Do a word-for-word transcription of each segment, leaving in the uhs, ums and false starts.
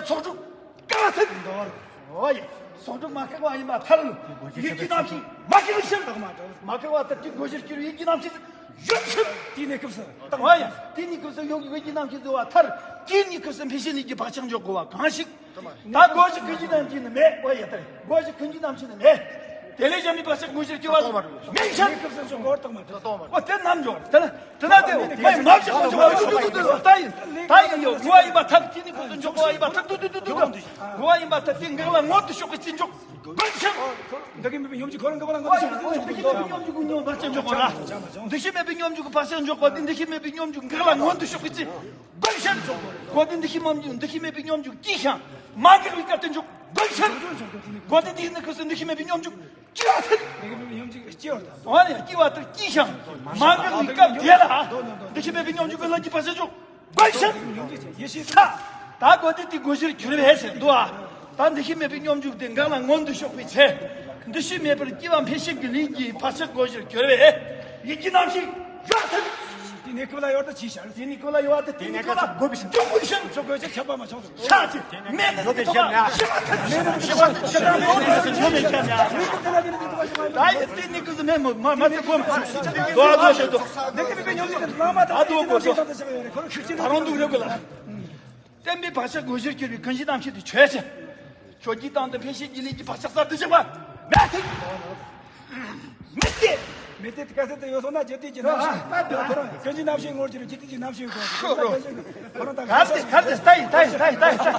ཚོགས་དྲུག་བཀག་ཐལ། འོ་ཡ། ཚོགས་དྲུག་མ་བཀག་པ་ཡིན་པར་ཐལ། ཡིད་ཀྱི་རྣམ་ཤེས་མ་བཀག་ཕྱིར། མ་བཀག་པ་ལྟར་གྱི་སྒོ་བཞིར་གྱུར་པའི་ཡིད་ཀྱི་རྣམ་ཤེས་གཞོམ་ཕྱིར། དེའི་གནས་སྐབས་སུ། འོ་ཡ། དེའི་གནས་སྐབས་སུ་ཡོད་ཀྱི་ཡིད་ཀྱི་རྣམ་ཤེས་འདུལ་བར་ཐལ། དེའི་གནས་སྐབས་སུ་འཕེན་བྱེད་ལས་ཀྱི་བག་ཆགས་འཇོག་དགོས་པ་གང་ཞིག་ད་སྒོ་བཞི་ཀུན་གྱི་རྣམ་ཤེས་ནི་མེད། འོ་ཡ། ད་སྒོ་བཞི་ཀུན་གྱི་རྣམ་ཤེས་ནི་མེད། དེ་ལས་གཞན་པའི་བག་ཆགས་སྒོ་བཞིར་གྱུར་པ་མེད་ཕྱིར། འོ་དེ་རྣམ་འཇོག་དེ་ལ་དེ་ལ་དེ་མ་ཡིན་མ་བཞག་པ་འཇོག་པ་ཡོད་དུ་དུ་དུ་དུ་ད་ཡིན་ད་ཡིན་ཡོད་དགོས་པ་ཡིན་པ་ཐལ། དེ་ནི་སྒོ་སུ་འཇོག་དགོས་པ་ཡིན་པ་ཐལ། དུ་དུ་དུ་དུ་དུ་དགོས་པ་ཡིན་པ་ཐལ། དེ་འགག་ལ་མངོན་དུ་ཕྱོགས་པའི་ཚེ་འཇོག་དགོས་ཕྱིར། འདུ་ཤེས་མེད་པའི་སྙོམས་འཇུག་ཁོ་རང་འགག་པ་ལ་མངོན་དུ་ཕྱོགས་པའི་ཚེ་འཇོག་དགོས། འདུ་ཤེས་མེད་པའི་སྙོམས་འཇུག་གི་བག་ཆགས་འཇོག་དགོས། དེ་འདུ་ཤེས་མེད་པའི་སྙོམས་འཇུག་གི་བག་ཆགས་འཇོག་དགོས། དེ་འདུ་ཤེས་མེད་པའི་སྙོམས་འཇུག་འགག་ལ་མངོན་དུ་ཕྱོགས་པའི་ཚེ། དགོས་ཕྱིར། འགོག་བདེ་འདུ་ཤེས་མ་འཇུག་འདུ་ཤེས་མེད་པའི་སྙོམས་འཇུག་སྐྱེས་ཤིང་མ་འགགས་པའི་སྐབས་དེར་འཇོག་དགོས་ཕྱིར། འགོག་བདེ་འདུ་ཤེས་ནི་ཁུ་སུ་འདུ་ཤེས་མེད་པའི་སྙོམས་འཇུག་སྐྱེ་བ་ཐལ། འོ་ནས་སྐྱེ་བ་ཐལ། སྐྱེས་ཤིང་མ་འགགས་པའི་སྐབས་དེ་ལ་འདུ་ཤེས་མེད་པའི་སྙོམས་འཇུག་གི་ལམ་གྱི་བག་ཆགས་འཇོག་དགོས་ཕྱིར། ས། ད་འགོག་བདེ་དེ་སྒོ་བཞིར་གྱུར་པས་ཟེར་འདུག་ཨ། ད་འདུ་ཤེས་མེད་པའི་སྙོམས་འཇུག་དེ་འགག་ལ་མངོན་དུ་ཕྱོགས་པའི་ཚེ། འདུ་ཤེས་མེད་པར་སྐྱེ་བ་འཕེན་བྱེད་ཀྱི་ལས་ཀྱི་བག་ཆགས་སྒོ་བཞིར་གྱུར་པས་ཡིད་ཀྱི་རྣམ་ཤེས་སྐྱེ་བ་ཐལ། དེ་ནས་ཀུན་ལ་ཡོད་དེ་ཅི་ཤར། དེ་ནས་ཀུན་ལ་ཡོད་དེ་དེ་ནས་ཀུན་ལ་དགོས་པའི་ཕྱིར། འཇོག་དགོས་ཤིང་། འཇོག་དགོས་ཤིང་ཁྱབ་པ་མ་བྱུང་ཟེར། ཤ་ཅི། མེད་ནི་ཡོད་པའི་ཕྱིར་ན། ཤི་བ་ཐལ། མེད་ནི་ཡོད་པའི་ཕྱིར་ན། ཡོད་པའི་ཕྱིར་ན། ད་ཡིན་དེ་ནི་ཀུན་ཏུ་མེད་མོ་མ་མ་ཚེ་གོ་མ། དོ་ཨ་དོ་ཤེས་དོ། ད་དོ་གོ་དོ། ད་རུང་འདུག་རེ་གོ་ལ། བརྟན་པའི་བག་ཆགས་སྒོ་བཞིར་གྱུར་པའི་ཀུན་གཞི་རྣམ་ཤེས་དེ་ཆོས་ཅན། ཆོས་ཀྱི་སྟེང་དུ་འཕེན་བྱེད་ཀྱི་ལས་ཀྱི་བག་ཆགས་གསར་དུ་བཞག་པ་མེད་ཐལ། མེད་དེ། མེད་དེ་དཀའ་ཚེགས་དུ་ཡོད་སོང་ན་རྒྱུ་དེ་ཀྱི་རྣམ་ཤེས། ཨ་ཨ་ད་དོ་ཁོ་རང་ཀུན་གཞི་རྣམ་ཤེས་ངོར་གྱུར་རྒྱུ་དེ་ཀྱི་རྣམ་ཤེས་ཡོད་གོ། ཁོ་རང་ད་གལ་ཏེ་གལ་ཏེ་ལྟ་ཡིན་ལྟ་ཡིན་ལྟ་ཡིན་ལྟ་ཡིན།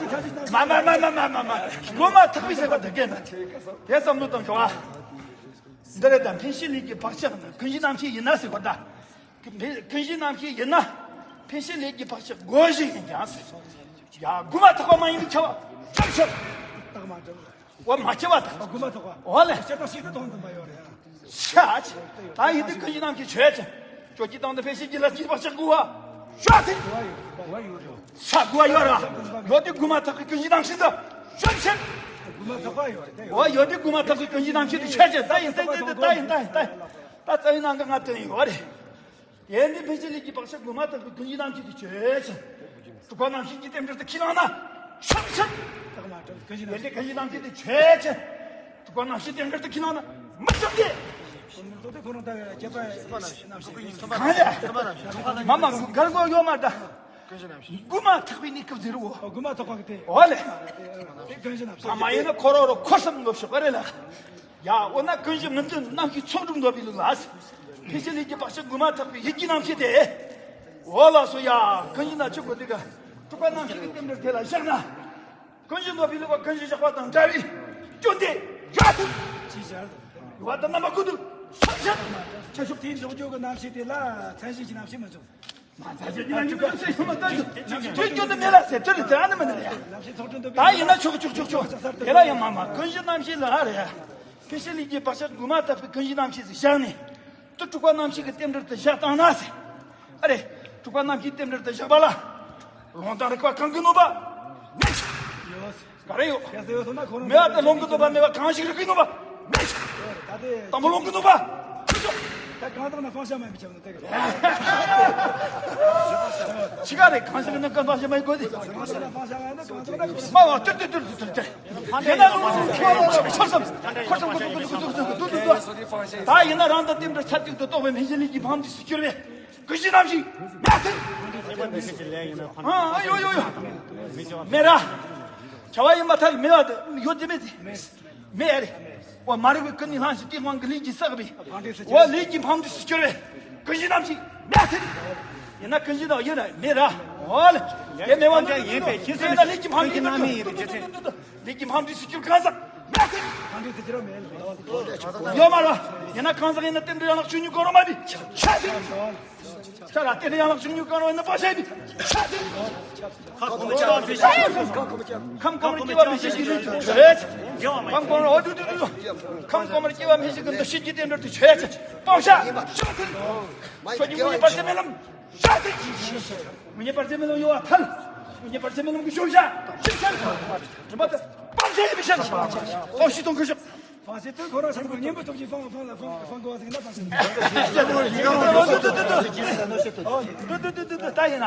མ་མ་མ་མ་མ་མ་མ། སྒོ་མ་ཐག་པའི་ཟེར་བ་དེ་སྐད་ན་དེ་བསམ་བློ་བཏང་ཆོག་ཨ། འདི་རེད། ད་འཕེན་བྱེད་ལས་ཀྱི་བག་ཆགས་ན་ཀུན་གཞི་རྣམ་ཤེས་ཡིན་ན་ཟེར་བ་ད། ཀུན་གཞི་རྣམ་ཤེས་ཡིན་ན། འཕེན་བྱེད་ལས་ཀྱི་བག་ཆགས་སྒོ་བཞི་ཡིན་ཀྱང་ཟེར་སོང་། ཡ་དགུ་མ་ཐག་པ་མ་ཡིན་པའི་ཁྱབ་པ་ཅི་ཕྱིར། རྟགས་མ་གྲུབ། འོ་མ་ཁྱབ་པ་དང་། དགུ་མ་ཐག་པ། འོ་ལེ། ཁྱབ་པ་ཞིག་ཏུ་མཐོང་དུ་མ་ཡོད་རེད། ཤ་ཅི། ད་ཡིན་དུས་ཀུན་གཞི་རྣམ་ཤེས་ཆོས་ཅན། ཁྱོད་ཀྱི་སྟེང་དུ་འཕེན་བྱེད་ཀྱི་ལས་ཀྱི་བག་ཆགས་དགུ་བ། ཤ་ཅི། ས་དགུ་བ་ཡོད་ར། ཡོད་དུས་དགུ་མ་ཐག་གི་ཀུན་གཞི་རྣམ་ཤེས་དུ་ཆོས་ཅན། འོ་ཡོད་དུས་དགུ་མ་ཐག་གི་ཀུན་གཞི་རྣམ་ཤེས་དུ་ཆོས་ཅན། ད་ཡིན་ད་ཡིན་ད་ཡིན་ད་ཡིན་ད་ཡིན། ད་རྩ་བའི་ནང་གི་ང་དོན་ཡོད་རེད། དེ་འདི་འཕེན་བྱེད་ལས་ཀྱི་བག་ཆགས་དགུ་མ་ཐག་གི་ཀུན་གཞི་རྣམ་ཤེས་དེ་ཆོས་ཅན། དྲུག་པ་རྣམ་ཤེས་ཀྱི་རྟེན་འབྲེལ་དུ་ཁས་བླངས་ན། ཆོས་ཅན། དེ་འདི་ཀུན་གཞི་རྣམ་ཤེས་དེ་ཆོས་ཅན། དྲུག་པ་རྣམ་ཤེས་རྟེན་འབྲེལ་དུ་ཁས་བླངས་ན་མི་ཆོག་སྟེ། གང་ལ། མ་མ་གར་གོ་ཡོད་མ་ད། དགུ་མ་ཐག་པའི་གནས་སྐབས་ཟེར་རོ། དགུ་མ་ཐག་པ་གི་དེ། འོ་ལེ། དེ་ཀུན་གཞི་རྣམ་ཤེས། ཨ་མ་ཡིན་ན་ཁོ་རོ་རོ་འཁོར་སེམས་ལོ་ཤོག་ག་རེ་ལ། ཡ་འོ་ན་ཀུན་གཞི་མི་མཐུན་རྣམ་ཤེས་ཚོགས་དྲུག་འདོད་པའི་ལུགས་ལ། འཕེན་བྱེད་ལས་ཀྱི་བག་ཆགས་དགུ་མ་ཐག་པའི་ཡིད་ཀྱི་རྣམ་ཤེས་དེ། འོ་ལགས་སོ་ཡ། ཀུན་གཞི་ན་ཆོས་གོ་དེ་ག་དྲུག་པ་རྣམ་ཤེས་ཀྱི་རྟེན་འབྲེལ་དེ་ལ་བཞག་ན། ཀུན་གཞི་འདོད་པའི་ལུགས་པ་ཀུན་གཞི་བཞག་པ་དང་འདྲ་བའི་སྐྱོན་དེ་ཡོད་དུ། ཅི་བྱར། ཡོད་དུ་རྣམ་པ་ཀུན་ཏུ་སོང་ཞིང་། ཁྱབ་ཤུགས་དེའི་འཇོག་འཇོག་གི་རྣམ་ཤེས་དེ་ལ་མཚན་གཞི་གི་རྣམ་ཤེས་མི་འཇོག་མ་ཚ་ཞིག་གི་རྣམ་ཤེས་མི་འཇོག་ཟེར་ཤོད་མ་ལྟ་རྒྱུ། དུས་རྒྱུན་དུ་མེད་ལ་ཟེར་དེ་རེད་དེ་ཨ་ནི་མི་ནི་རེད། ད་ཡིན་ན་ཆོག་ཆོག་ཆོག་ཆོག་དེ་ལ་ཡང་མ་མ་ཀུན་གཞི་རྣམ་ཤེས་ལ་རེད། འཕེན་བྱེད་ལས་ཀྱི་བག་ཆགས་དགུ་མ་ཐག་པའི་ཀུན་གཞི་རྣམ་ཤེས་སུ་བཞག་ནས། དུ་དྲུག་པ་རྣམ་ཤེས་ཀྱི་རྟེན་འབྲེལ་དུ་བཞག་བཏང་ན་ཟེར། ཨ་རེ། དྲུག་པ་རྣམ་ཤེས་རྟེན་འབྲེལ་དུ་བཞག་པ་ལ། ལུང་དང་རིགས་པ་གང་གིས་གནོད་པ་མེད། ག་རེ་ཡོད། མེད་པ་དེ་ལུང་གིས་གནོད་པ་མེད་པ་གང་ཞིག་རིགས་ཀྱིས་གནོད་པ་མེད། དང་པོ་ལུང་གིས་གནོད་པ། ད་གང་དག་ན་方向མ་ཡིན་པའི་ཆ་ནས་དེ་ག་ཅི་ག་རེ་གང་ཞིག་ན་གང་方向མ་ཡིན་དགོས་ཏེ། མ་བ་ཏུར་ཏུར་ཏུར་ཏུར་ཏུར། དེ་ན་ལུང་ཁོ་ཁོ་ཁོ་ཁོ་ཁོ་ཁོ་ཁོ་ཁོ་ད་ཡིན་ན་རང་དང་རྟེན་འབྲེལ་ཚར་གཅིག་ཏུ་རྟོགས་པའི་མི་གཞི་ལས་ཀྱི་ཕམ་དུས་སུ་གྱུར་པའི། ཀུན་གཞི་རྣམ་ཤེས་མེད་ཐལ། ཨ་ཡོ་ཡོ་ཡོ། མེད་ར། བྱ་བ་ཡིན་པར་ཐལ། མེད་པ་དེ་ཡོད་དེ་མེད་དེ། མེད་རེད། འོ་མ་རིག་པའི་ཀུན་ནས་བསླངས་ཤིང་དེའི་དབང་གིས་ལས་ཀྱིས་བསགས་པའི། འོ་ལས་ཀྱི་ཕམ་དུས་སུ་གྱུར་པའི། ཀུན་གཞི་རྣམ་ཤེས་མེད་ཐལ། ཡིན་ན་ཀུན་གཞི་དང་ཡིན་ར་མེད་ར། འོ་ལེ། དེ་མེད་པ་འདུག་འདུག་འདུག་འདུག་འདུག་ཡིན་ན་ལས་ཀྱི་ཕམ་དུས་སུ་གྱུར། འདུག་འདུག་འདུག་འདུག་ལས་ཀྱི་ཕམ་དུས་སུ་གྱུར་གང་ཟག་མེད་ཐལ། ཡོད་མ་རེད། ཡིན་ན་གང་ཟག་ཡིན་ན་རྟེན་འབྲེལ་ཡན་ལག་བཅུ་གཉིས་གང་རུང་མ་བྱས་ཏེ། ཆ་ར་རྟེན་འབྲེལ་ཡན་ལག་བཅུ་གཉིས་གང་རུང་ཡིན་ན་པ་ཤ་བྱས་ཏེ། ཁམས་གོང་མ་ཁྱབ་པ་འཕེལ་བྱེད་ཀྱི། ཁམས་གོང་མར་སྐྱེ་བ་འཕེལ་བྱེད་ཀྱི་ལུས་དུ་བྱེད། ཁམས་གོང་མར་འོ་དུ་དུ་དུ། ཁམས་གོང་མར་སྐྱེ་བ་འཕེལ་བྱེད་ཀྱི་འདུ་ཤེས་ཀྱི་རྟེན་འབྲེལ་དུ་བྱེད། སྤང་བྱ། ཁྱོད་ཀྱི་མི་ཉིད་བར་ཆད་མེད་ལམ། མི་ཉིད་བར་ཆད་མེད་ལམ་གཡོ་བ་ཐལ། མི་ཉིད་བར་ཆད་མེད་ལམ་གྱི་ཤོབ་བྱ། ཤེས་བྱ། དྲི་མ་དང་སྤང་བྱ་ཡིན་པའི་ཕྱིར། ཨོ་ཤི་དང་ཁུ་ཤོབ། ཕ་ཤི་ཏུ་ཁོ་རང་ཤང་གི་གཉེན་པོ་ཐོབ་ཀྱི་ཕང་ཕང་ལ་ཕང་ཕང་གོ་བ་ཟིག་ན་ཕང་ཤི། ད་ཡིན་ན།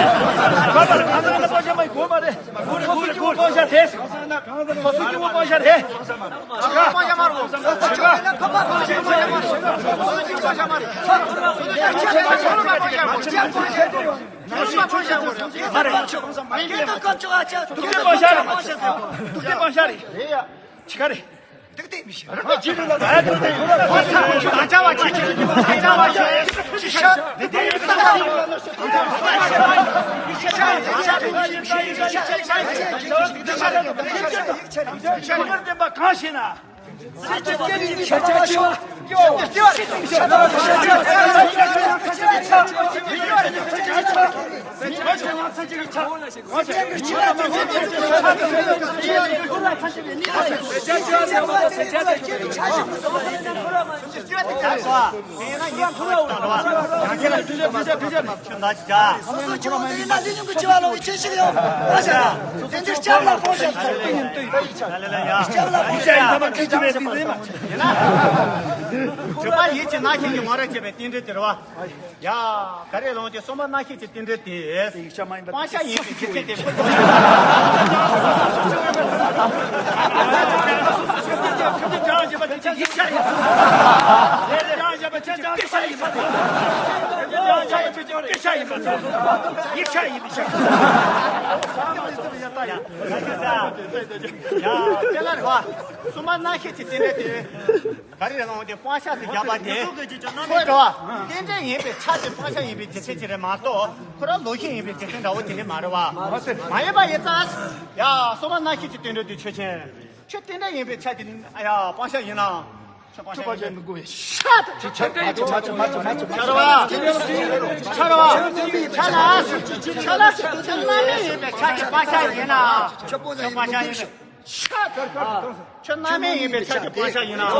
ག་པར་གང་ཟག་ལ་སྤང་བྱ་མ་ཡིན་གོ་མ་རེད། སོ་སོ་སྐྱེ་བོ་སྤང་བྱ་རེད། སོ་སོ་སྐྱེ་བོ་སྤང་བྱ་རེད། གང་ཞེ་ན། སོ་སོ་ཁྱོད་ཡིན་ན་ལས་ཉུང་གི་སྐྱེ་བ་ལོ་ཡི་ཁྱེད་ཞིག་ཡོད། ཨ་ཞེ་ན། དེ་འདིར་སྐྱབས་ལ་ཕོག་ཞེས་སོ། སྐྱབས་ལ་ཕོག་ཞེས་སོ། ཡིན་ན། གྲུབ་པ་ཡིད་ཀྱི་རྣམ་ཤེས་ཀྱི་ངོ་ར་བྱེད་པའི་རྟེན་འབྲེལ་དེ་རེད་བ། ཡ། ག་རེ་ལོང་ཀྱི་སོ་མ་རྣམ་ཤེས་ཀྱི་རྟེན་འབྲེལ་དེ། སྤང་བྱ་ཡིན་པའི་ཆོས་ཅན་དེ། དཔེ་ཤ་ཡིན་པ་ཚོ། ཡིག་ཤ་ཡིན་པའི་ཤ། ཡ། ཡ། དེ་ལ་རེད་བ། སོ་མ་སྣ་ཤེས་ཀྱི་རྟེན་འབྲེལ་དེ། ག་རེ་རེད་ལབ་དེ་སྤང་བྱ་ཟེར་བརྒྱབ་པ་དེ། ཁོ་རེད་བ། རྟེན་འབྲེལ་ཡིན་པའི་ཆ་དེ་སྤང་བྱ་ཡིན་པའི་རྒྱུ་མཚན་དེ་རེད་མ་གཏོགས། ཁོ་རང་ལོག་ཤེས་ཡིན་པའི་རྒྱུ་མཚན་འདྲ་བོ་དེ་ནི་མ་རེད་བ། མ་ཡིན་པ་ཡིན་ཙང་། ཡ། སོ་མ་སྣ་ཤེས་ཀྱི་རྟེན་འབྲེལ་དེ་ཆོས་ཅན། ཁྱོད་རྟེན་འབྲེལ་ཡིན་པའི་ཆ་དེ་ནི། ཨ་ཡ། སྤང་བྱ་ཡིན་ན། ཆོས་སྤང་བྱ་ཡིན། མི་དགོས་པའི་ཤ་ད། ཆ་རེད་བ། ཆ་རེད་བ། ཆ་རེད་བ། ཆ་ལ། ཆ་ལ། ཁྱོད་རྣམ་སྨིན་ཡིན་པའི་ཆ་དེ་སྤང་བྱ་ཡིན་ན། ཆོས་སྤང་བྱ་ཡིན། ཤ་ད། ཁྱོད་རྣམ་སྨིན་ཡིན་པའི་ཆ་དེ་སྤང་བྱ་ཡིན་ན།